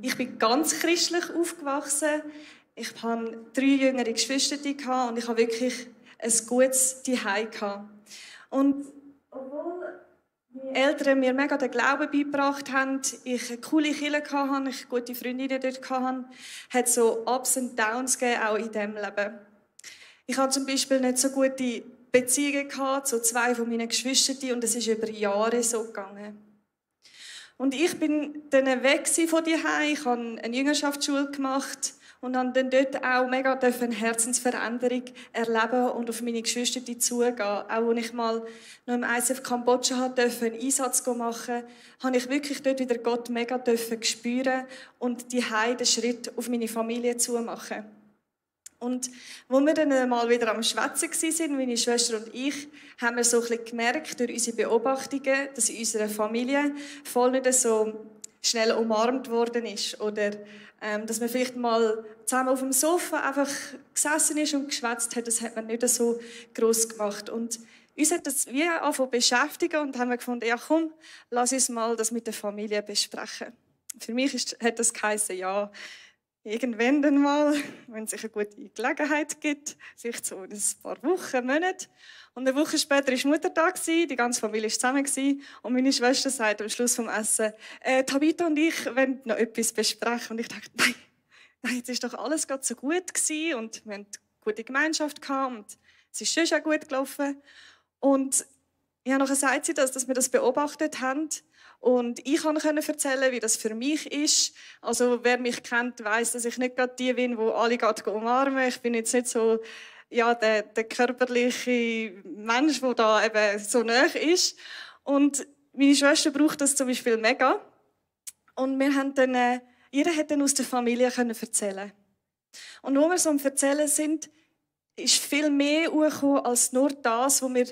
Ich bin ganz christlich aufgewachsen. Ich hatte 3 jüngere Geschwister und ich habe wirklich ein gutes Zuhause. Und obwohl meine Eltern mir mega den Glauben beigebracht haben, ich eine coole Kirche hatte, ich gute Freundinnen dort hatte, hat es so Ups und Downs gegeben, auch in diesem Leben. Ich hatte zum Beispiel nicht so gute Beziehungen zu 2 von meinen Geschwistern und es ist über Jahre so gegangen. Und ich bin dann weg von zu Hause. Ich habe eine Jüngerschaftsschule gemacht und habe dann dort auch mega eine Herzensveränderung erleben und auf meine Geschwister zugehen. Auch als ich mal noch im ICF Kambodscha einen Einsatz machen durfte, habe ich wirklich dort wieder Gott mega spüren und den Schritt auf meine Familie zu machen. Und wo wir dann mal wieder am Schwätzen waren, meine Schwester und ich, haben wir so ein bisschen gemerkt durch unsere Beobachtungen, dass in unserer Familie voll nicht so schnell umarmt worden ist. Oder dass man vielleicht mal zusammen auf dem Sofa einfach gesessen ist und geschwätzt hat. Das hat man nicht so gross gemacht. Und uns hat das wie angefangen beschäftigen und haben wir gefunden, ja komm, lass uns mal das mit der Familie besprechen. Für mich hat das geheißen, ja, irgendwann dann mal, wenn es sich eine gute Gelegenheit gibt, vielleicht so in ein paar Wochen, Monaten. Und eine Woche später war Muttertag, die ganze Familie war zusammen und meine Schwester sagt am Schluss vom Essen, Tabitha und ich wollen noch etwas besprechen. Und ich dachte, nein, jetzt ist doch alles gerade so gut gewesen und wir hatten eine gute Gemeinschaft gehabt und es ist schon gut gelaufen. Und ja, nachher sagt sie das, dass wir das beobachtet haben. Und ich konnte erzählen, wie das für mich ist. Also, wer mich kennt, weiss, dass ich nicht gerade die bin, die alle umarmen. Ich bin jetzt nicht so, ja, der körperliche Mensch, der da eben so nah ist. Und meine Schwester braucht das zum Beispiel mega. Und wir haben dann, jeder hat dann aus der Familie erzählen. Und wo wir so am Erzählen sind, ist viel mehr hochgekommen als nur das, was wir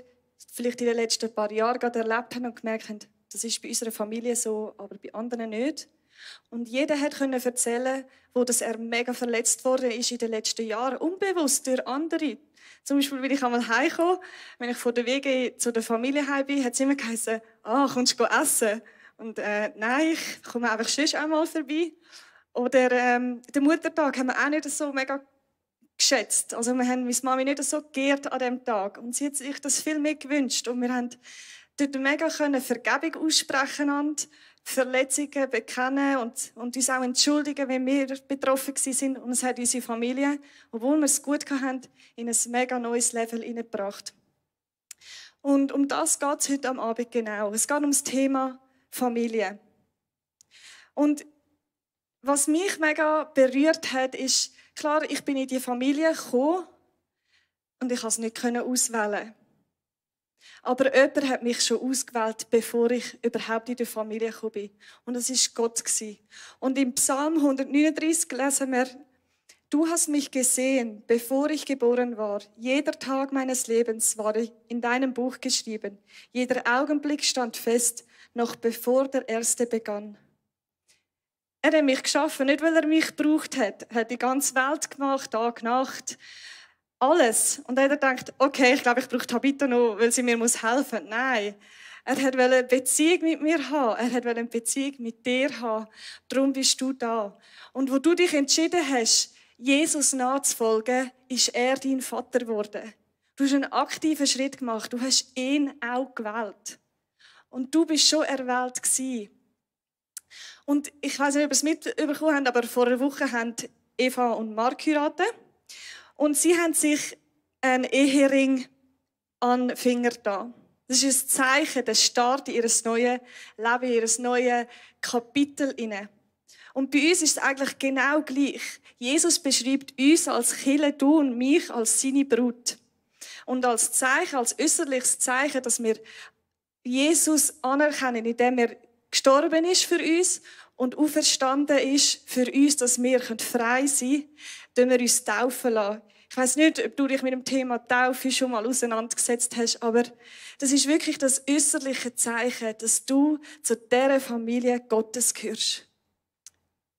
vielleicht in den letzten paar Jahren gerade erlebt haben und gemerkt haben, das ist bei unserer Familie so, aber bei anderen nicht. Und jeder konnte erzählen, wo er mega verletzt worden ist in den letzten Jahren, unbewusst durch andere. Zum Beispiel, wenn ich einmal heimkomme, wenn ich von der Wege zu der Familie heim bin, hat es immer geheißen, kommst du essen? Und nein, ich komme einfach schon einmal vorbei. Oder den Muttertag haben wir auch nicht so mega geschätzt. Also wir haben meine Mami nicht so geehrt an diesem Tag. Und sie hat sich das viel mehr gewünscht. Und wir haben dort mega Vergebung aussprechen und Verletzungen bekennen und uns auch entschuldigen, wenn wir betroffen waren. Und es hat unsere Familie, obwohl wir es gut hatten, in ein mega neues Level hineingebracht. Und um das geht es heute am Abend genau. Es geht um das Thema Familie. Und was mich mega berührt hat, ist, klar, ich bin in die Familie gekommen und ich konnte es nicht auswählen. Aber jemand hat mich schon ausgewählt, bevor ich überhaupt in die Familie gekommen bin. Und das war Gott. Und im Psalm 139 lesen wir, du hast mich gesehen, bevor ich geboren war. Jeder Tag meines Lebens war in deinem Buch geschrieben. Jeder Augenblick stand fest, noch bevor der erste begann. Er hat mich geschaffen, nicht weil er mich gebraucht hat. Er hat die ganze Welt gemacht, Tag, Nacht. Alles. Und er hat gedacht, okay, ich glaube, ich brauche Tabitha noch, weil sie mir helfen muss. Nein. Er wollte eine Beziehung mit mir haben. Er wollte eine Beziehung mit dir haben. Darum bist du da. Und wo du dich entschieden hast, Jesus nachzufolgen, ist er dein Vater geworden. Du hast einen aktiven Schritt gemacht. Du hast ihn auch gewählt. Und du bist schon erwählt gewesen. Und ich weiß nicht, ob ihr es mitbekommen habt, aber vor einer Woche haben Eva und Mark geheiratet. Und sie haben sich einen Ehering an den Finger da. Das ist ein Zeichen, der Start in ihr neues Leben, in ihr neues Kapitel. Und bei uns ist es eigentlich genau gleich. Jesus beschreibt uns als Kirche, du und mich, als seine Brut. Und als Zeichen, als äußerliches Zeichen, dass wir Jesus anerkennen, indem er gestorben ist für uns und auferstanden ist für uns, dass wir frei sein können, wir uns taufen lassen. Ich weiss nicht, ob du dich mit dem Thema Taufe schon mal auseinandergesetzt hast, aber das ist wirklich das äußerliche Zeichen, dass du zu dieser Familie Gottes gehörst.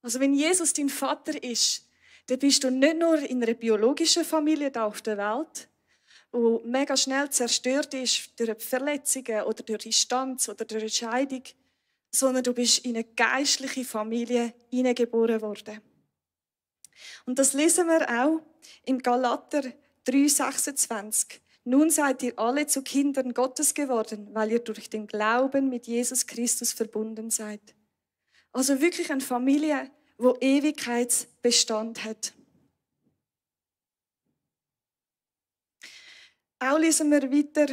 Also wenn Jesus dein Vater ist, dann bist du nicht nur in einer biologischen Familie da auf der Welt, die mega schnell zerstört ist durch Verletzungen oder durch Distanz oder durch Scheidung, sondern du bist in eine geistliche Familie hineingeboren worden. Und das lesen wir auch im Galater 3,26. Nun seid ihr alle zu Kindern Gottes geworden, weil ihr durch den Glauben mit Jesus Christus verbunden seid. Also wirklich eine Familie, wo Ewigkeitsbestand hat. Auch lesen wir weiter,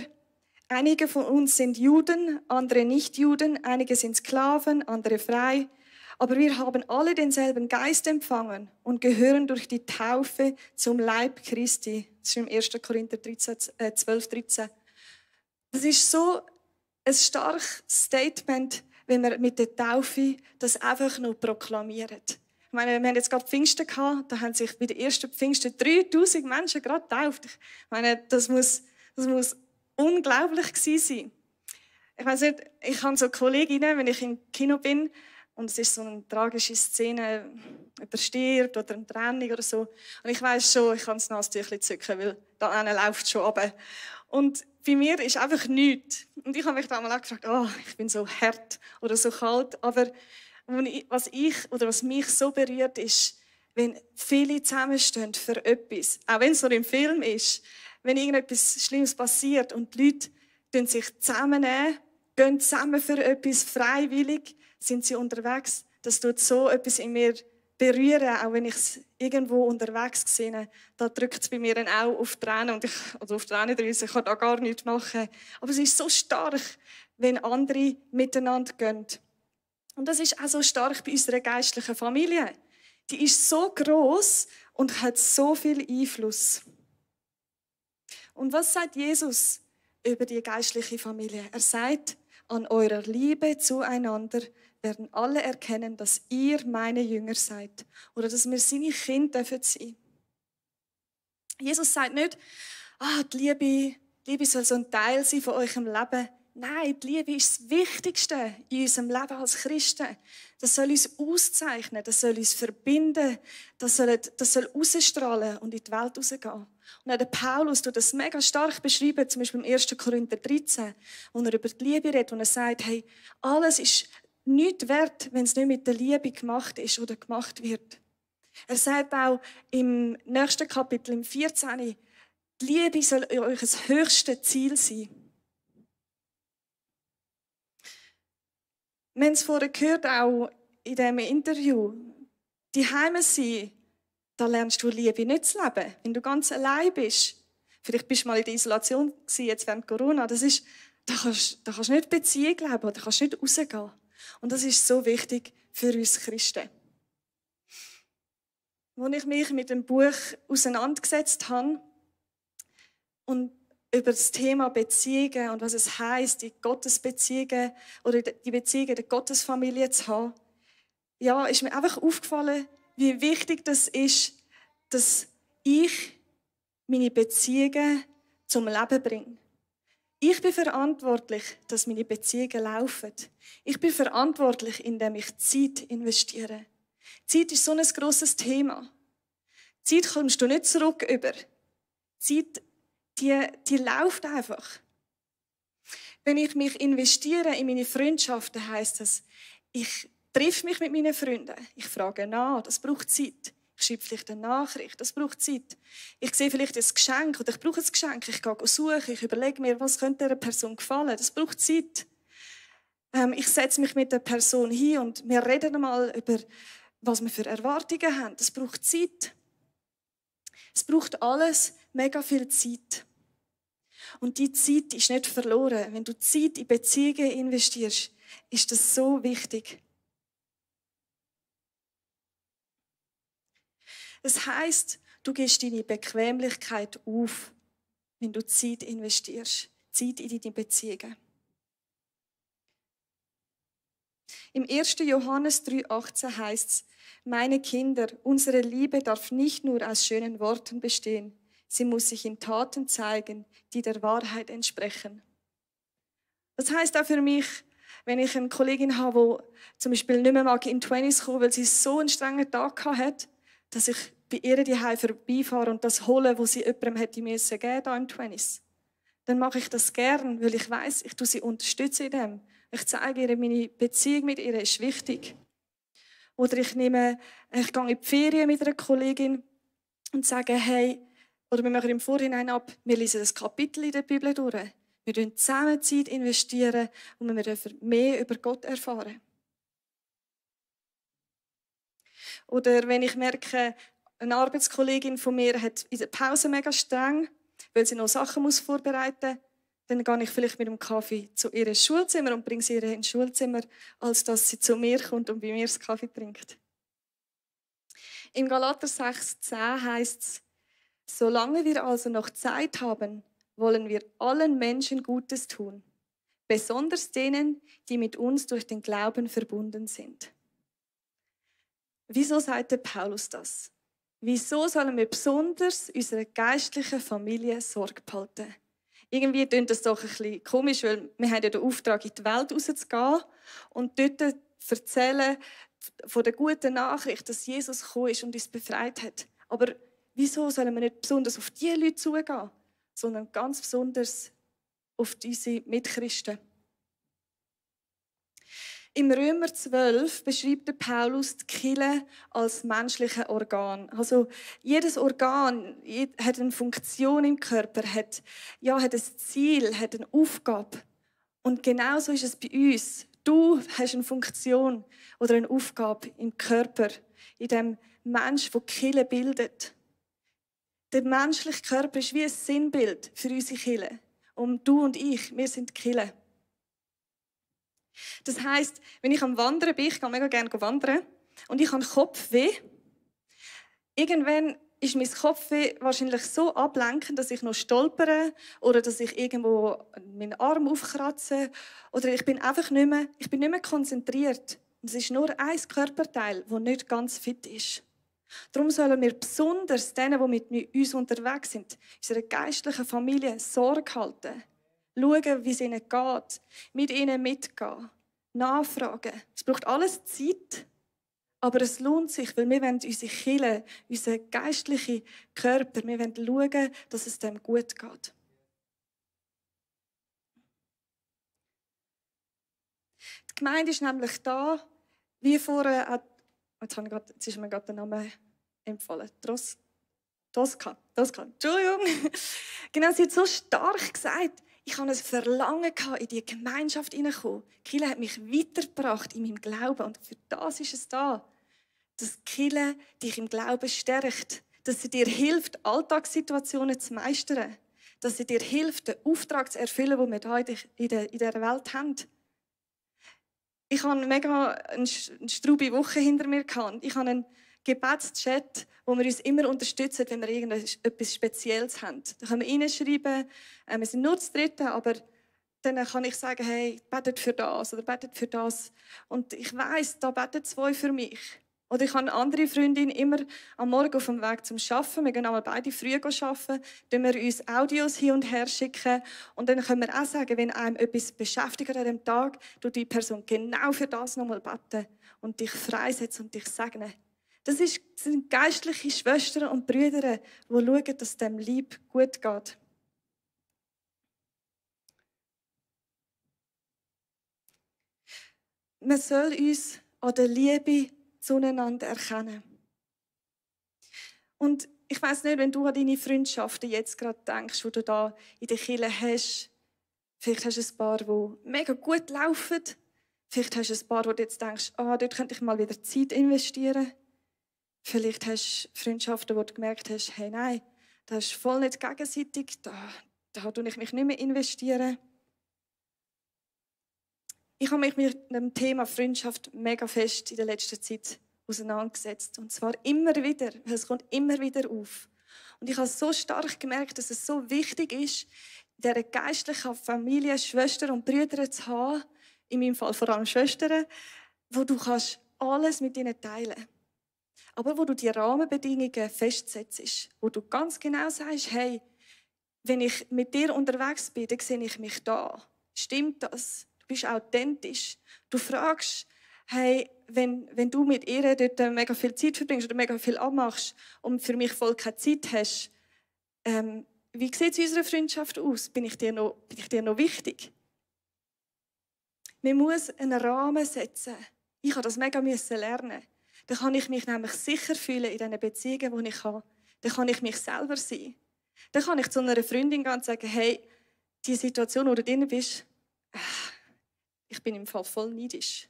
einige von uns sind Juden, andere nicht Juden, einige sind Sklaven, andere frei. Aber wir haben alle denselben Geist empfangen und gehören durch die Taufe zum Leib Christi. Das ist im 1. Korinther 12, 13. Das ist so ein starkes Statement, wenn wir mit der Taufe das einfach noch proklamieren. Ich meine, wir haben jetzt gerade Pfingsten gehabt, da haben sich bei den ersten Pfingsten 3000 Menschen gerade getauft. Ich meine, das muss unglaublich gewesen sein. Ich weiss nicht, ich habe so Kolleginnen, wenn ich im Kino bin, und es ist so eine tragische Szene, jemand stirbt oder eine Trennung oder so. Und ich weiss schon, ich kann das Nasentüchchen zücken, weil da läuft es schon runter. Und bei mir ist einfach nichts. Und ich habe mich da mal auch gefragt, ich bin so hart oder so kalt. Aber was mich so berührt, ist, wenn viele zusammenstehen für etwas, auch wenn es nur im Film ist, wenn irgendetwas Schlimmes passiert und die Leute sich zusammennehmen, gehen zusammen für etwas freiwillig, sind sie unterwegs. Das tut so etwas in mir berühren, auch wenn ich es irgendwo unterwegs sehe. Da drückt es bei mir dann auch auf Tränen oder auf Tränendrüsen. Ich kann da gar nichts machen. Aber es ist so stark, wenn andere miteinander gehen. Und das ist auch so stark bei unserer geistlichen Familie. Die ist so gross und hat so viel Einfluss. Und was sagt Jesus über die geistliche Familie? Er sagt, an eurer Liebe zueinander werden alle erkennen, dass ihr meine Jünger seid oder dass wir seine Kinder sein dürfen. Jesus sagt nicht, die Liebe soll so ein Teil sein von eurem Leben. Nein, die Liebe ist das Wichtigste in unserem Leben als Christen. Das soll uns auszeichnen, das soll uns verbinden, das soll rausstrahlen und in die Welt rausgehen. Und auch der Paulus tut das mega stark beschreiben, zum Beispiel im 1. Korinther 13, wo er über die Liebe redet und er sagt, hey, alles ist nichts wert, wenn es nicht mit der Liebe gemacht ist oder gemacht wird. Er sagt auch im nächsten Kapitel, im 14, die Liebe soll euch das höchste Ziel sein. Wir haben es vorher gehört, auch in diesem Interview. Die Heime sein, da lernst du Liebe nicht zu leben. Wenn du ganz allein bist, vielleicht bist du mal in der Isolation gewesen, jetzt während Corona, da kannst du nicht Beziehung leben, da kannst du nicht rausgehen. Und das ist so wichtig für uns Christen. Als ich mich mit dem Buch auseinandergesetzt habe und über das Thema Beziehungen und was es heisst, die Gottesbeziehungen oder die Beziehungen der Gottesfamilie zu haben, ja, ist mir einfach aufgefallen, wie wichtig das ist, dass ich meine Beziehungen zum Leben bringe. Ich bin verantwortlich, dass meine Beziehungen laufen. Ich bin verantwortlich, indem ich Zeit investiere. Zeit ist so ein grosses Thema. Zeit kommst du nicht zurück über. Zeit, die läuft einfach. Wenn ich mich investiere in meine Freundschaften, heisst das, ich treffe mich mit meinen Freunden. Ich frage nach, das braucht Zeit. Ich schreibe vielleicht eine Nachricht, das braucht Zeit. Ich sehe vielleicht ein Geschenk oder ich brauche ein Geschenk. Ich gehe suchen, ich überlege mir, was könnte dieser Person gefallen. Das braucht Zeit. Ich setze mich mit der Person hin und wir reden einmal über, was wir für Erwartungen haben. Das braucht Zeit. Es braucht alles mega viel Zeit. Und die Zeit ist nicht verloren. Wenn du Zeit in Beziehungen investierst, ist das so wichtig. Das heisst, du gibst deine Bequemlichkeit auf, wenn du Zeit investierst. Zeit in deine Beziehungen. Im 1. Johannes 3,18 heißt es, meine Kinder, unsere Liebe darf nicht nur aus schönen Worten bestehen. Sie muss sich in Taten zeigen, die der Wahrheit entsprechen. Das heisst auch für mich, wenn ich eine Kollegin habe, die zum Beispiel nicht mehr mag in 20s kommen, weil sie so einen strengen Tag hatte, dass ich bei ihr daheim vorbeifahre und das hole, was sie jemandem hätte geben müssen, da im 20s. Dann mache ich das gern, weil ich weiss, ich tue sie unterstützen in dem, Ich zeige ihr, meine Beziehung mit ihr ist wichtig. Oder ich gehe in die Ferien mit einer Kollegin und sage, hey, oder wir machen im Vorhinein ab, wir lesen das Kapitel in der Bibel durch. Wir investieren zusammen Zeit und wir dürfen mehr über Gott erfahren. Oder wenn ich merke, eine Arbeitskollegin von mir hat in der Pause mega streng, weil sie noch Sachen vorbereiten muss, dann gehe ich vielleicht mit dem Kaffee zu ihr ins Schulzimmer und bringe sie ihr ins Schulzimmer, als dass sie zu mir kommt und bei mir das Kaffee trinkt. Im Galater 6,10 heißt es, solange wir also noch Zeit haben, wollen wir allen Menschen Gutes tun, besonders denen, die mit uns durch den Glauben verbunden sind. Wieso sagte Paulus das? Wieso sollen wir besonders unserer geistlichen Familie Sorge behalten? Irgendwie klingt das doch ein bisschen komisch, weil wir haben ja den Auftrag, in die Welt rauszugehen und dort erzählen von der guten Nachricht, dass Jesus gekommen ist und uns befreit hat. Aber wieso sollen wir nicht besonders auf die Leute zugehen, sondern ganz besonders auf unsere Mitchristen? Im Römer 12 beschreibt der Paulus die Kirche als menschliche Organ. Also jedes Organ hat eine Funktion im Körper, hat ein Ziel, hat eine Aufgabe. Und genauso ist es bei uns. Du hast eine Funktion oder eine Aufgabe im Körper, in dem Mensch, der die Kirche bildet. Der menschliche Körper ist wie ein Sinnbild für unsere Kirche. Und du und ich, wir sind die Kirche. Das heisst, wenn ich am Wandern bin, ich gehe mega gerne wandern, und ich habe Kopfweh, irgendwann ist mein Kopfweh wahrscheinlich so ablenkend, dass ich noch stolpere oder dass ich irgendwo meinen Arm aufkratze oder ich bin nicht mehr konzentriert. Und es ist nur ein Körperteil, der nicht ganz fit ist. Darum sollen wir besonders denen, die mit uns unterwegs sind, unserer geistlichen Familie Sorge halten. Schauen, wie es ihnen geht, mit ihnen mitgehen, nachfragen. Es braucht alles Zeit, aber es lohnt sich, weil wir wollen unsere Kirche, unseren geistlichen Körper, wir wollen schauen, dass es dem gut geht. Die Gemeinde ist nämlich da, wie vorher, jetzt ist mir gerade der Name empfohlen, Tosca, Entschuldigung. Genau, sie hat so stark gesagt, ich habe ein Verlangen gehabt, in die Gemeinschaft hineinzukommen. Die Kirche hat mich weitergebracht in meinem Glauben. Und für das ist es da. Dass die Kirche dich im Glauben stärkt. Dass sie dir hilft, Alltagssituationen zu meistern. Dass sie dir hilft, den Auftrag zu erfüllen, den wir hier in dieser Welt haben. Ich hatte mega eine strube Woche hinter mir. Ich habe einen Gebetschat, wo wir uns immer unterstützen, wenn wir irgendetwas Spezielles haben. Da können wir reinschreiben, wir sind nur das Dritte, aber dann kann ich sagen, hey, betet für das oder betet für das. Und ich weiss, da beten 2 für mich. Oder ich habe eine andere Freundin immer am Morgen auf dem Weg zum Arbeiten. Wir gehen einmal beide früh arbeiten, dann wir uns Audios hin und her schicken. Und dann können wir auch sagen, wenn einem etwas beschäftigt an diesem Tag, du die Person genau für das nochmal beten und dich freisetzen und dich segnen. Das sind geistliche Schwestern und Brüder, die schauen, dass es dem Leib gut geht. Man soll uns an der Liebe zueinander erkennen. Und ich weiss nicht, wenn du an deine Freundschaften jetzt gerade denkst, die du da in der Kirche hast. Vielleicht hast du ein paar, die mega gut laufen. Vielleicht hast du ein paar, wo du jetzt denkst, dort könnte ich mal wieder Zeit investieren. Vielleicht hast du Freundschaften, wo du gemerkt hast, hey, nein, das ist voll nicht gegenseitig, da tue ich mich nicht mehr investieren. Ich habe mich mit dem Thema Freundschaft mega fest in der letzten Zeit auseinandergesetzt. Und zwar immer wieder, weil es kommt immer wieder auf. Und ich habe so stark gemerkt, dass es so wichtig ist, in dieser geistlichen Familie Schwestern und Brüder zu haben, in meinem Fall vor allem Schwestern, wo du kannst alles mit ihnen teilen kannst. Aber wo du die Rahmenbedingungen festsetzt, wo du ganz genau sagst, hey, wenn ich mit dir unterwegs bin, dann sehe ich mich da. Stimmt das? Du bist authentisch. Du fragst, hey, wenn du mit ihr dort mega viel Zeit verbringst oder mega viel abmachst und für mich voll keine Zeit hast, wie sieht es in unserer Freundschaft aus? Bin ich dir noch wichtig? Man muss einen Rahmen setzen. Ich musste das mega lernen. Dann kann ich mich nämlich sicher fühlen in den Beziehungen, die ich habe. Dann kann ich mich selber sein. Dann kann ich zu einer Freundin gehen und sagen, hey, die Situation, wo du drin bist, ich bin im Fall voll neidisch.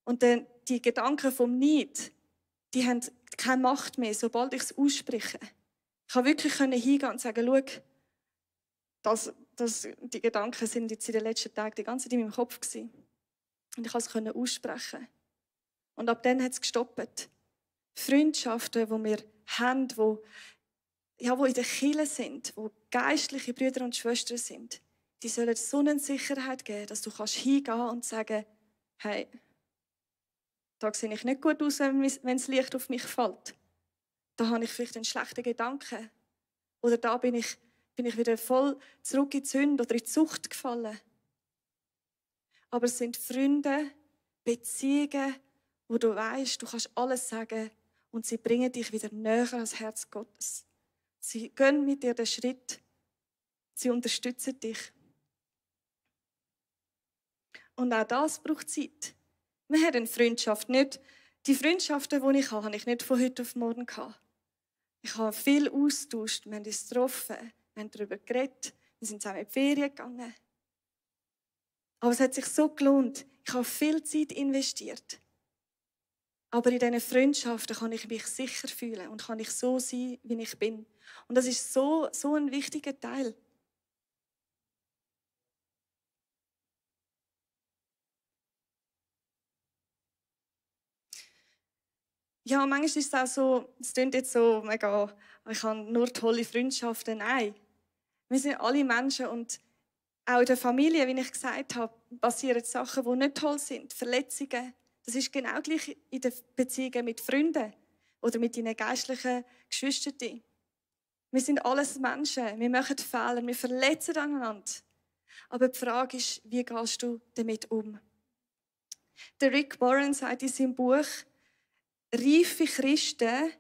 Und dann die Gedanken vom Neid, die haben keine Macht mehr, sobald ich es ausspreche. Ich konnte wirklich hingehen und sagen, schau, die Gedanken sind jetzt in den letzten Tagen die ganze Zeit in meinem Kopf gewesen. Und ich konnte es aussprechen. Und ab dann hat es gestoppt. Freundschaften, die wir haben, die in der Kirche sind, wo geistliche Brüder und Schwestern sind, die sollen so eine Sicherheit geben, dass du hingehen und sagen, hey, da sehe ich nicht gut aus, wenn das Licht auf mich fällt. Da habe ich vielleicht einen schlechten Gedanken. Oder da bin ich wieder voll zurück in die Sünde oder in die Sucht gefallen. Aber es sind Freunde, Beziehungen, wo du weißt, du kannst alles sagen und sie bringen dich wieder näher ans Herz Gottes. Sie gehen mit dir den Schritt. Sie unterstützen dich. Und auch das braucht Zeit. Wir haben eine Freundschaft nicht. Die Freundschaften, die ich habe ich nicht von heute auf morgen gehabt. Ich habe viel austauscht, wir haben uns getroffen, wir haben darüber geredet, wir sind zusammen in die Ferien gegangen. Aber es hat sich so gelohnt. Ich habe viel Zeit investiert. Aber in diesen Freundschaften kann ich mich sicher fühlen und kann ich so sein, wie ich bin. Und das ist so ein wichtiger Teil. Ja, manchmal ist es auch so, es klingt jetzt so mega, ich habe nur tolle Freundschaften. Nein, wir sind alle Menschen und auch in der Familie, wie ich gesagt habe, passieren Sachen, die nicht toll sind, Verletzungen. Das ist genau gleich in den Beziehungen mit Freunden oder mit deinen geistlichen Geschwistern. Wir sind alles Menschen, wir machen Fehler, wir verletzen einander. Aber die Frage ist, wie gehst du damit um? Der Rick Warren sagt in seinem Buch, reife Christen,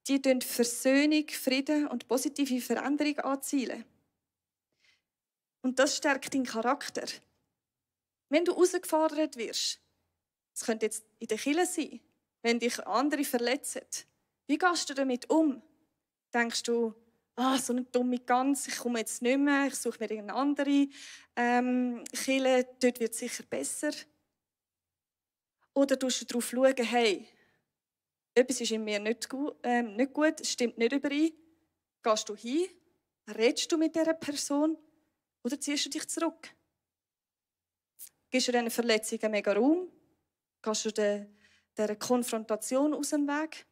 die Versöhnung, Frieden und positive Veränderung anzielen. Und das stärkt deinen Charakter. Wenn du herausgefordert wirst, das könnte jetzt in der Kirche sein, wenn dich andere verletzen, wie gehst du damit um? Denkst du, so eine dumme Gans, ich komme jetzt nicht mehr, ich suche mir eine andere Kirche, dort wird es sicher besser? Oder schaust du darauf schauen, hey, etwas ist in mir nicht gut, es stimmt nicht überein. Gehst du hin? Redest du mit dieser Person? Oder ziehst du dich zurück? Gibst du diesen Verletzungen mega Raum? Gehst du dieser Konfrontation aus dem Weg?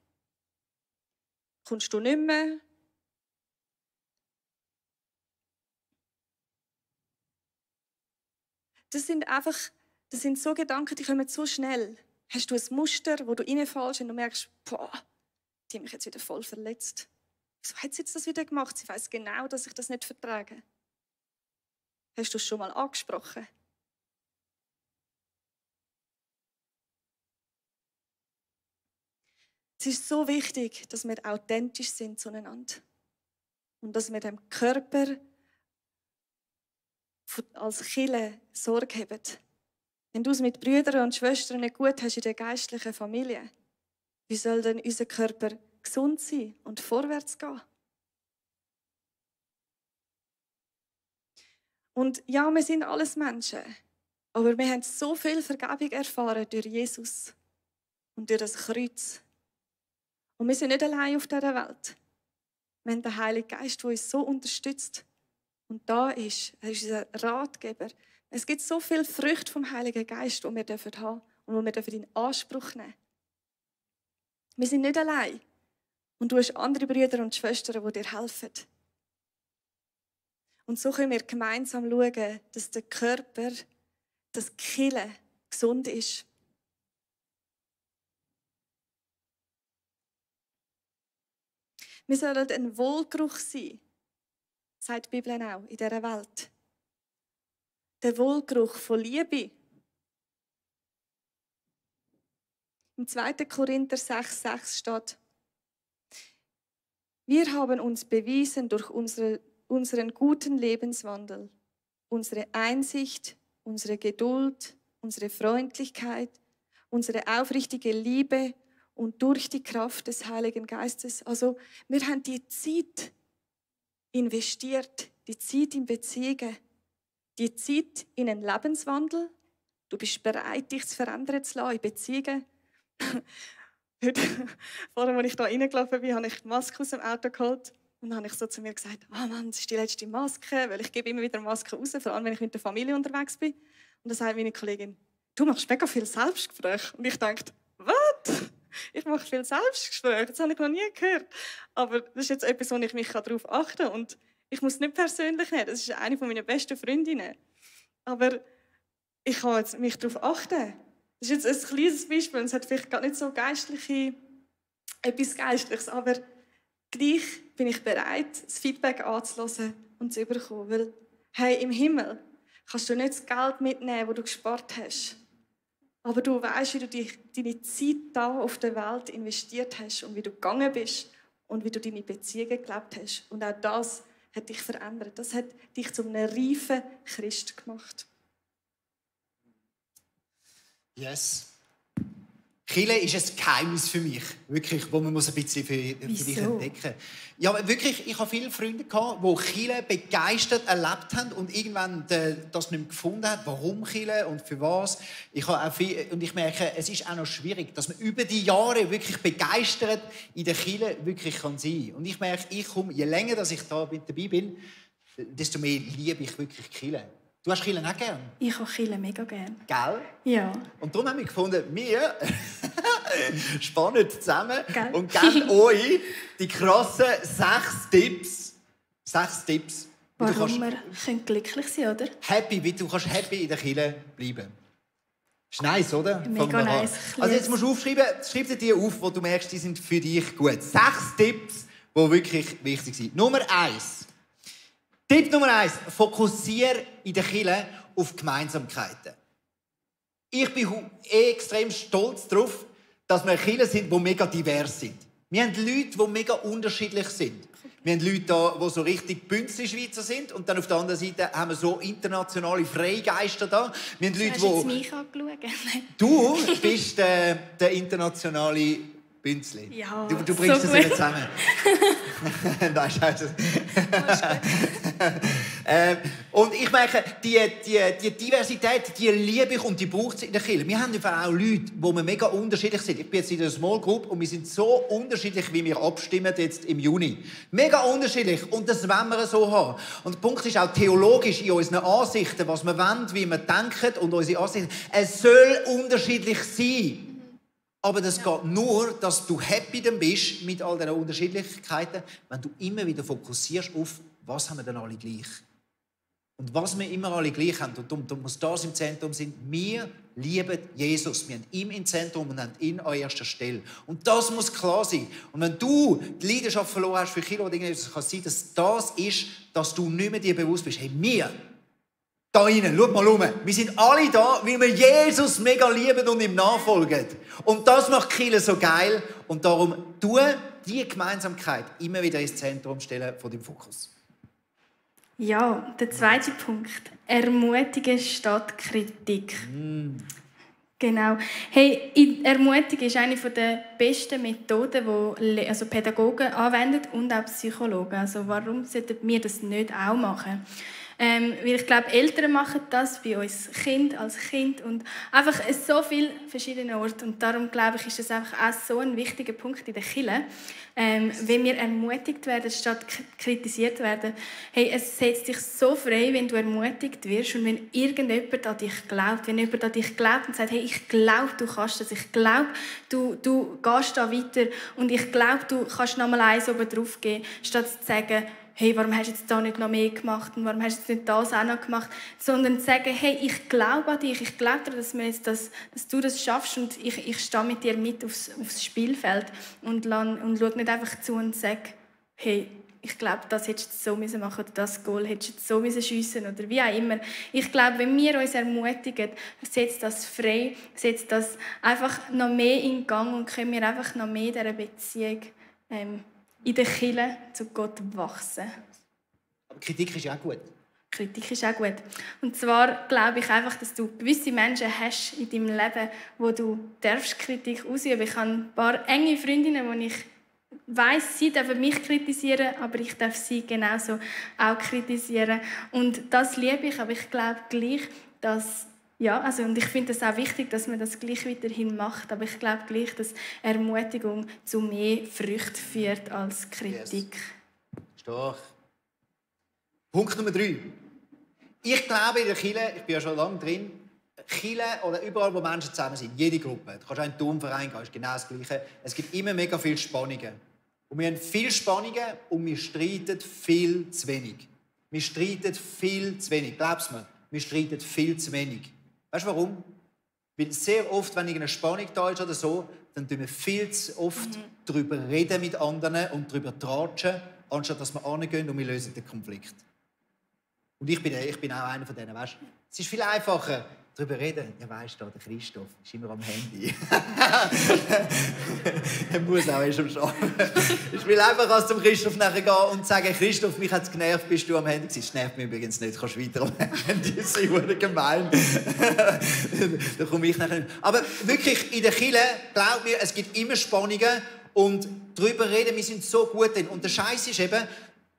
Kommst du nicht mehr? Das sind so Gedanken, die kommen so schnell. Hast du ein Muster, wo du reinfällst und du merkst, boah, die haben mich jetzt wieder voll verletzt. Wieso hat sie jetzt das wieder gemacht? Sie weiss genau, dass ich das nicht vertrage. Hast du es schon mal angesprochen? Es ist so wichtig, dass wir authentisch sind zueinander. Und dass wir dem Körper als Kirche Sorge haben. Wenn du es mit Brüdern und Schwestern nicht gut hast in der geistlichen Familie, wie soll denn unser Körper gesund sein und vorwärts gehen? Und ja, wir sind alles Menschen, aber wir haben so viel Vergebung erfahren durch Jesus und durch das Kreuz. Und wir sind nicht allein auf dieser Welt. Wir haben den Heiligen Geist, der uns so unterstützt und da ist. Er ist unser Ratgeber. Es gibt so viele Früchte vom Heiligen Geist, die wir haben dürfen und die wir in Anspruch nehmen dürfen. Wir sind nicht allein. Und du hast andere Brüder und Schwestern, die dir helfen. Und so können wir gemeinsam schauen, dass der Körper, dass die Kirche gesund ist. Wir sollen ein Wohlgeruch sein, sagt die Bibel auch, in dieser Welt. Der Wohlgeruch von Liebe. Im 2. Korinther 6,6 steht: Wir haben uns bewiesen durch unseren guten Lebenswandel, unsere Einsicht unsere Geduld, unsere Freundlichkeit, unsere aufrichtige Liebe und durch die Kraft des Heiligen Geistes. Also wir haben die Zeit investiert, die Zeit in Beziehungen, die Zeit in einen Lebenswandel. Du bist bereit, dich zu verändern zu lassen in Beziehungen. Heute, vorher, als ich hier reingelaufen bin, habe ich die Maske aus dem Auto geholt. Und dann habe ich so zu mir gesagt, Mann, das ist die letzte Maske, weil ich gebe immer wieder Masken raus, vor allem wenn ich mit der Familie unterwegs bin. Und dann sagt meine Kollegin, du machst mega viel Selbstgespräch. Und ich dachte, was? Ich mache viel Selbstgespräch, das habe ich noch nie gehört. Aber das ist jetzt etwas, wo ich mich darauf achten kann. Und ich muss es nicht persönlich nehmen, das ist eine meiner besten Freundinnen. Aber ich kann jetzt mich darauf achten. Das ist jetzt ein kleines Beispiel, es hat vielleicht gar nicht so etwas Geistliches, aber gleich bin ich bereit, das Feedback anzuhören und zu bekommen. Weil, hey, im Himmel kannst du nicht das Geld mitnehmen, das du gespart hast. Aber du weißt, wie du deine Zeit hier auf der Welt investiert hast und wie du gegangen bist und wie du deine Beziehungen gelebt hast. Und auch das hat dich verändert. Das hat dich zu einem reifen Christ gemacht. Yes. Kirche ist ein Geheimnis für mich, wirklich, wo man ein bisschen für dich entdecken muss. Ja, wirklich, ich habe viele Freunde gehabt, die Kirche begeistert erlebt haben und irgendwann das nicht mehr gefunden haben, warum Kirche und für was. Ich merke, es ist auch noch schwierig, dass man über die Jahre wirklich begeistert in der Kirche wirklich sein kann. Und ich merke, je länger dass ich da dabei bin, desto mehr liebe ich wirklich Kirche. Du hast Kirche auch gern? Ich habe Kirche mega gern. Gell? Ja. Und darum haben wir gefunden, wir spannen zusammen Gell? Und geben euch die krassen 6 Tipps. 6 Tipps. Warum wir glücklich sein können, oder? Wie du kannst happy in der Kirche bleiben. Ist nice, oder? Mega nice. Also jetzt musst du aufschreiben, schreib dir die auf, wo du merkst, die sind für dich gut. 6 Tipps, die wirklich wichtig sind. Nummer 1. Tipp Nummer 1. Fokussiere in der Kirche auf Gemeinsamkeiten. Ich bin extrem stolz darauf, dass wir Kirchen sind, die mega divers sind. Wir haben Leute, die mega unterschiedlich sind. Wir haben Leute da, die so richtig Bünzli-Schweizer sind. Und dann auf der anderen Seite haben wir so internationale Freigeister da. Wir haben Leute, hast du jetzt mich angeschaut? Du bist der internationale Bünzli. Ja, du bringst so das immer zusammen. Nein, scheiße. Und ich merke, die Diversität, die liebe ich und die braucht es in der Kirche. Wir haben einfach auch Leute, die mega unterschiedlich sind. Ich bin jetzt in einer Small Group und wir sind so unterschiedlich, wie wir abstimmen jetzt im Juni. Mega unterschiedlich und das wollen wir so haben. Und der Punkt ist auch theologisch in unseren Ansichten, was wir wollen, wie wir denken und unsere Ansichten. Es soll unterschiedlich sein. Aber das geht nur, dass du happy dann bist mit all diesen Unterschiedlichkeiten, wenn du immer wieder fokussierst auf, was haben wir denn alle gleich. Und was wir immer alle gleich haben, und darum muss das im Zentrum sein, wir lieben Jesus. Wir haben ihn im Zentrum und haben ihn an erster Stelle. Und das muss klar sein. Und wenn du die Leidenschaft verloren hast für Kinder oder irgendetwas, kann es sein, dass das ist, dass du nicht mehr dir bewusst bist. Hey, wir da rein, schau mal um. Wir sind alle da, weil wir Jesus mega lieben und ihm nachfolgen. Und das macht Kirche so geil. Und darum die Gemeinsamkeit immer wieder ins Zentrum stellen von dem Fokus. Ja, der zweite Punkt. Ermutigen statt Kritik. Genau. Hey, Ermutigen ist eine der besten Methoden, die Pädagogen anwenden und auch Psychologen. Also warum sollten wir das nicht auch machen? Weil ich glaube, Eltern machen das bei uns als Kind und einfach an so vielen verschiedenen Orten. Und darum glaube ich, ist das einfach auch so ein wichtiger Punkt in der Kirche, wenn wir ermutigt werden, statt kritisiert werden. Hey, es setzt dich so frei, wenn du ermutigt wirst und wenn irgendjemand an dich glaubt. Wenn jemand an dich glaubt und sagt, hey, ich glaube, du kannst das. Ich glaube, du gehst da weiter und ich glaube, du kannst noch mal eins oben drauf geben, statt zu sagen, hey, warum hast du jetzt da nicht noch mehr gemacht und warum hast du jetzt nicht das auch noch gemacht, sondern zu sagen, hey, ich glaube an dich, ich glaube daran, dass du das schaffst und ich stehe mit dir mit aufs Spielfeld und schaue nicht einfach zu und sage, hey, ich glaube, das hättest du so machen müssen oder das Goal hättest du so schiessen oder wie auch immer. Ich glaube, wenn wir uns ermutigen, setzt das frei, setzt das einfach noch mehr in Gang und können wir einfach noch mehr in dieser Beziehung in der Kirche zu Gott wachsen. Aber Kritik ist ja auch gut. Kritik ist auch gut. Und zwar glaube ich einfach, dass du gewisse Menschen hast in deinem Leben, wo du Kritik ausüben darfst. Ich habe ein paar enge Freundinnen, wo ich weiss, sie dürfen mich kritisieren, aber ich darf sie genauso auch kritisieren. Und das liebe ich, aber ich glaube gleich, dass und ich finde es auch wichtig, dass man das gleich weiterhin macht, aber ich glaube gleich, dass Ermutigung zu mehr Früchten führt als Kritik. Yes. Stark. Punkt Nummer 3. Ich glaube in der Kirche, ich bin ja schon lange drin, Kirche oder überall, wo Menschen zusammen sind, jede Gruppe, du kannst auch in den Turnverein gehen, ist genau das Gleiche. Es gibt immer mega viele Spannungen. Und wir haben viele Spannungen und wir streiten viel zu wenig. Wir streiten viel zu wenig. Glaub's mir, wir streiten viel zu wenig. Weißt du warum? Weil sehr oft, wenn irgendeine Spannung da ist oder so, dann reden wir viel zu oft darüber reden mit anderen und darüber tratschen, anstatt dass wir hingehen und wir lösen den Konflikt. Und ich bin auch einer von denen, weißt du? Es ist viel einfacher, darüber reden. Ja, weißt du, der Christoph ist immer am Handy. Er muss auch erst am Arbeiten. Es ist viel einfacher, als zum Christoph nachher gehen und sagen, Christoph, mich hat es genervt, bist du am Handy gewesen. Das nervt mich übrigens nicht, du kannst weiter am Handy sein, wurde gemein. Da komme ich nachher nicht. Aber wirklich, in der Kirche, glaub mir, es gibt immer Spannungen und darüber reden, wir sind so gut drin. Und der Scheiß ist eben,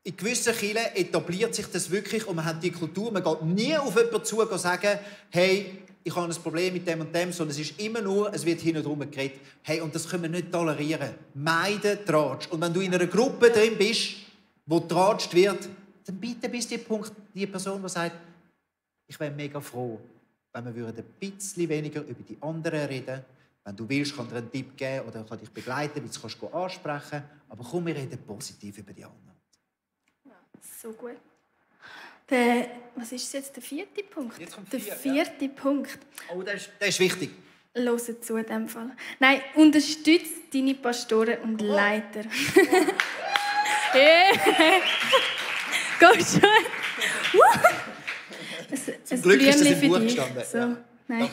in gewissen Kirchen etabliert sich das wirklich und man hat die Kultur, man geht nie auf jemanden zu und sagen, hey, ich habe ein Problem mit dem und dem, sondern es ist immer nur, es wird hin und her geredet. Hey, und das können wir nicht tolerieren. Meide Tratsch. Und wenn du in einer Gruppe drin bist, wo tratscht wird, dann bitte bist du die Person, die sagt, ich wäre mega froh, wenn wir ein bisschen weniger über die anderen reden. Wenn du willst, kann dir einen Tipp geben oder kann dich begleiten, wie du kannst ansprechen. Aber komm, wir reden positiv über die anderen. So gut. Was ist jetzt der 4. Punkt? Jetzt kommt der 4. Punkt. Oh, das ist wichtig. Hört zu in diesem Fall. Nein, unterstütze deine Pastoren und Leiter. Geht schon. Ein Glück ist das im für Buch dich. gestanden. So, ja. nein.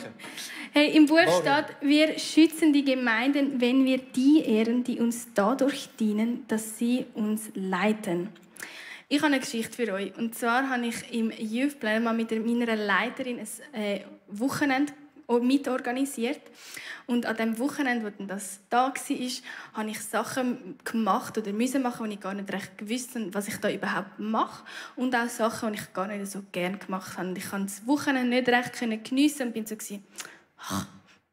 Hey, im Buch steht, wir schützen die Gemeinden, wenn wir die ehren, die uns dadurch dienen, dass sie uns leiten. Ich habe eine Geschichte für euch. Und zwar habe ich im Youth Plan mal mit meiner Leiterin ein Wochenende mitorganisiert. Und an dem Wochenende, wo das da war, habe ich Sachen gemacht oder müssen machen, die ich gar nicht recht gewusst habe, was ich da überhaupt mache. Und auch Sachen, die ich gar nicht so gerne gemacht habe. Und ich konnte das Wochenende nicht recht geniessen und bin so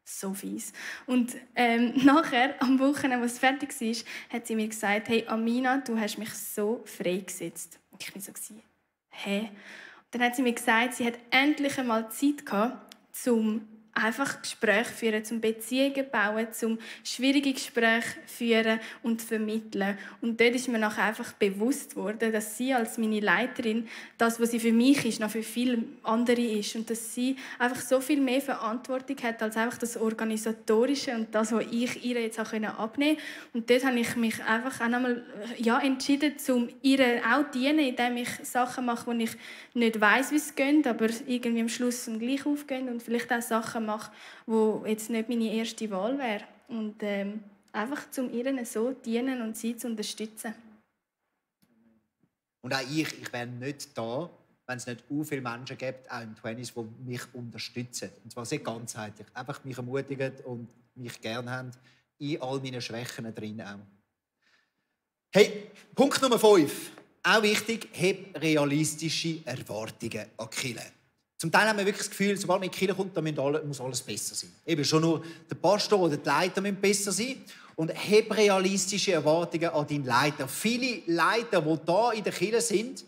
so fies. Und nachher, am Wochenende, als es fertig war, hat sie mir gesagt, hey Amina, du hast mich so freigesetzt. Und ich war so, hä? Und dann hat sie mir gesagt, sie hat endlich einmal Zeit gehabt, um einfach Gespräche führen, zum Beziehungen bauen, zum schwierige Gespräche führen und vermitteln. Und dort ist mir nachher einfach bewusst worden, dass sie als meine Leiterin das, was sie für mich ist, noch für viele andere ist. Und dass sie einfach so viel mehr Verantwortung hat, als einfach das Organisatorische und das, was ich ihr jetzt auch abnehmen konnte. Und dort habe ich mich einfach auch nochmal entschieden, um ihr auch zu dienen, indem ich Sachen mache, wo ich nicht weiss, wie es geht, aber irgendwie am Schluss gleich aufgehen und vielleicht auch Sachen mache, die jetzt nicht meine erste Wahl wäre. Und einfach zum ihnen so dienen und sie zu unterstützen. Und auch ich wäre nicht da, wenn es nicht so viele Menschen gibt, auch im 20s, die mich unterstützen. Und zwar sehr ganzheitlich. Einfach mich ermutigen und mich gerne haben, in all meinen Schwächen drin auch. Hey, Punkt Nummer 5. Auch wichtig, hab realistische Erwartungen an die Kirche. Zum Teil haben wir wirklich das Gefühl, sobald man in die Kirche kommt, dann muss alles besser sein. Eben schon nur der Pastor oder die Leiter müssen besser sein. Und hab realistische Erwartungen an deinen Leiter. Viele Leiter, die hier in der Kirche sind,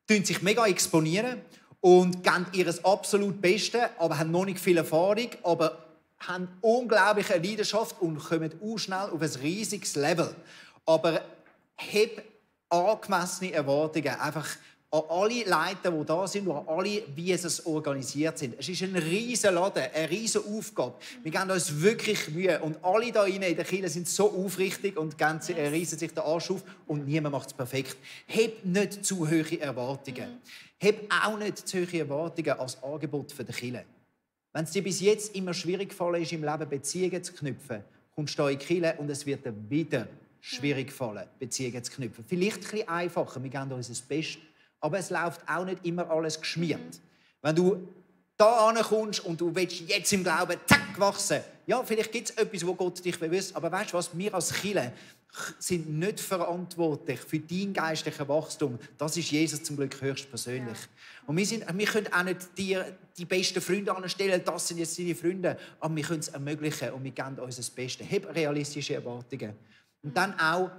tun sich mega exponieren und geben ihr absolut Bestes, aber haben noch nicht viel Erfahrung, aber haben unglaubliche Leidenschaft und kommen auch schnell auf ein riesiges Level. Aber hab angemessene Erwartungen einfach an alle Leiter, die da sind, und an alle, wie es organisiert sind. Es ist ein riesen Laden, eine riesen Aufgabe. Wir geben uns wirklich Mühe. Und alle hier in der Kirche sind so aufrichtig und reissen sich den Arsch auf und niemand macht es perfekt. Hab nicht zu hohe Erwartungen. Hab auch nicht zu hohe Erwartungen als Angebot für die Kirche. Wenn es dir bis jetzt immer schwierig gefallen ist, im Leben Beziehungen zu knüpfen, kommst du hier in die Kirche und es wird dir wieder schwierig gefallen, Beziehungen zu knüpfen. Vielleicht ein bisschen einfacher, wir geben uns das Beste, Aber es läuft auch nicht immer alles geschmiert. Wenn du da ankommst und du willst jetzt im Glauben zack wachsen, ja, vielleicht gibt es etwas, wo Gott dich bewusst, aber weißt du was, wir als Kirche sind nicht verantwortlich für dein geistliches Wachstum. Das ist Jesus zum Glück höchstpersönlich. Ja. Und wir können auch nicht dir die besten Freunde anstellen, das sind jetzt deine Freunde, aber wir können es ermöglichen und wir geben uns das Beste. Hab realistische Erwartungen. Und dann auch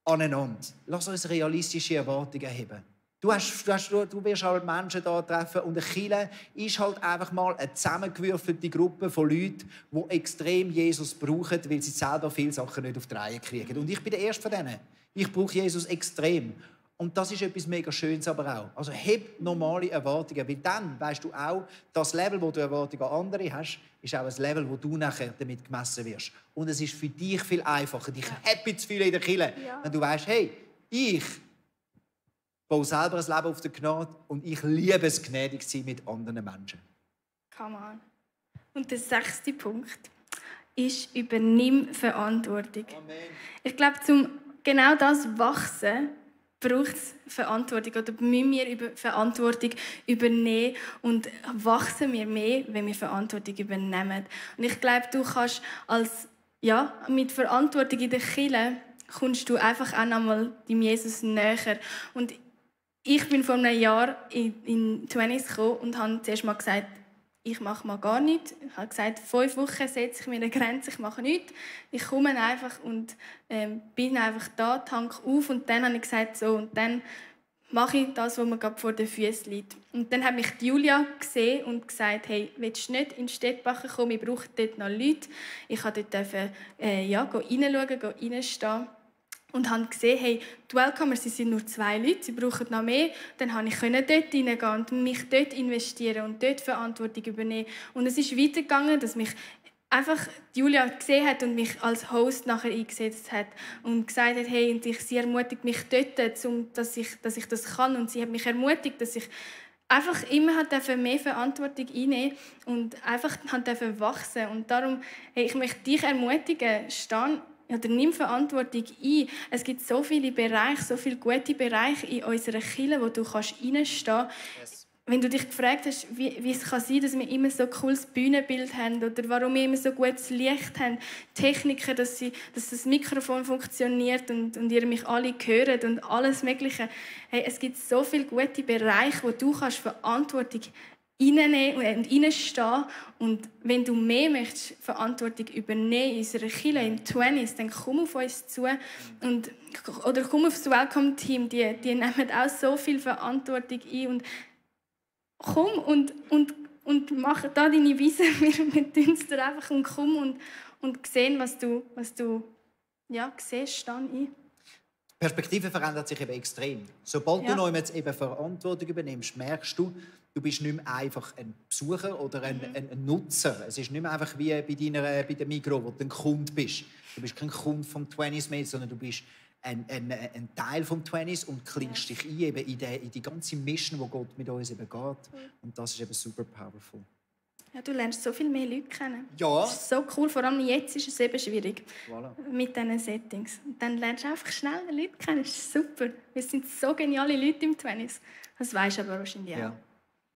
aneinander. Lass uns realistische Erwartungen haben. Du wirst halt Menschen hier treffen und eine Kirche ist halt einfach mal eine zusammengewürfelte Gruppe von Leuten, die extrem Jesus brauchen, weil sie selber viele Sachen nicht auf die Reihe kriegen. Und ich bin der Erste von denen. Ich brauche Jesus extrem. Und das ist etwas mega Schönes aber auch. Also hab normale Erwartungen, weil dann weißt du auch, das Level, wo du Erwartungen an andere hast, ist auch ein Level, wo du nachher damit gemessen wirst. Und es ist für dich viel einfacher, dich happy zu fühlen in der Kirche, wenn du weißt, hey, ich baue selber ein Leben auf der Gnade und ich liebe es, gnädig zu sein mit anderen Menschen. Come on. Und der 6. Punkt ist, übernimm Verantwortung. Amen. Ich glaube, um genau das wachsen, braucht es Verantwortung. Oder müssen wir Verantwortung übernehmen und wachsen wir mehr, wenn wir Verantwortung übernehmen. Und ich glaube, du kannst mit Verantwortung in der Kirche kommst du einfach auch nochmal dem Jesus näher. Und ich bin vor einem Jahr in 20 gekommen und habe zuerst mal gesagt, ich mache mal gar nichts. Ich habe gesagt, 5 Wochen setze ich mir eine Grenze, ich mache nichts. Ich komme einfach und bin einfach da, tank auf. Und dann habe ich gesagt, so, und dann mache ich das, was mir gerade vor den Füßen liegt. Und dann hat mich Julia gesehen und gesagt, hey, willst du nicht in Stettbacher kommen? Wir brauchen dort noch Leute. Ich durfte dort reinschauen, reinstehen. Und habe gesehen, hey, die Welcomers sind nur 2 Leute, sie brauchen noch mehr. Dann konnte ich dort reingehen und mich dort investieren und dort Verantwortung übernehmen. Und es ist weitergegangen, dass mich einfach Julia gesehen hat und mich als Host nachher eingesetzt hat und gesagt hat, hey, und sie ermutigt mich dort, dass ich das kann. Und sie hat mich ermutigt, dass ich einfach immer mehr Verantwortung einnehmen und einfach wachsen. Und darum, hey, ich möchte dich ermutigen, nimm Verantwortung ein. Es gibt so viele Bereiche, so viele gute Bereiche in unserer Kirche, wo du reinstehen kannst. Yes. Wenn du dich gefragt hast, wie es kann sein, dass wir immer so ein cooles Bühnenbild haben oder warum wir immer so gutes Licht haben, Techniker, dass das Mikrofon funktioniert und ihr mich alle hört und alles Mögliche. Hey, es gibt so viele gute Bereiche, wo du Verantwortung reinnehmen und reinstehen. Und wenn du mehr möchtest, Verantwortung übernehmen in unserer Kirche, in 20s, dann komm auf uns zu oder komm auf das Welcome-Team. Die nehmen auch so viel Verantwortung ein. Und komm und mach da deine Wiese. Wir tun es dir einfach und komm und sehen, was du siehst, steh ein. Die Perspektive verändert sich eben extrem. Sobald du noch jetzt eben Verantwortung übernimmst, merkst du, du bist nicht mehr einfach ein Besucher oder ein Nutzer. Es ist nicht mehr einfach wie bei der Migros, wo du ein Kunde bist. Du bist kein Kunde vom 20s mehr, sondern du bist ein Teil vom 20s und klingst dich ein eben in die ganze Mission, die Gott mit uns eben geht. Und das ist eben super powerful. Ja, du lernst so viel mehr Leute kennen. Ja. Das ist so cool, vor allem jetzt ist es eben schwierig voilà. Mit diesen Settings. Und dann lernst du einfach schnell Leute kennen, das ist super. Wir sind so geniale Leute im 20s. Das weisst du aber wahrscheinlich auch. Ja.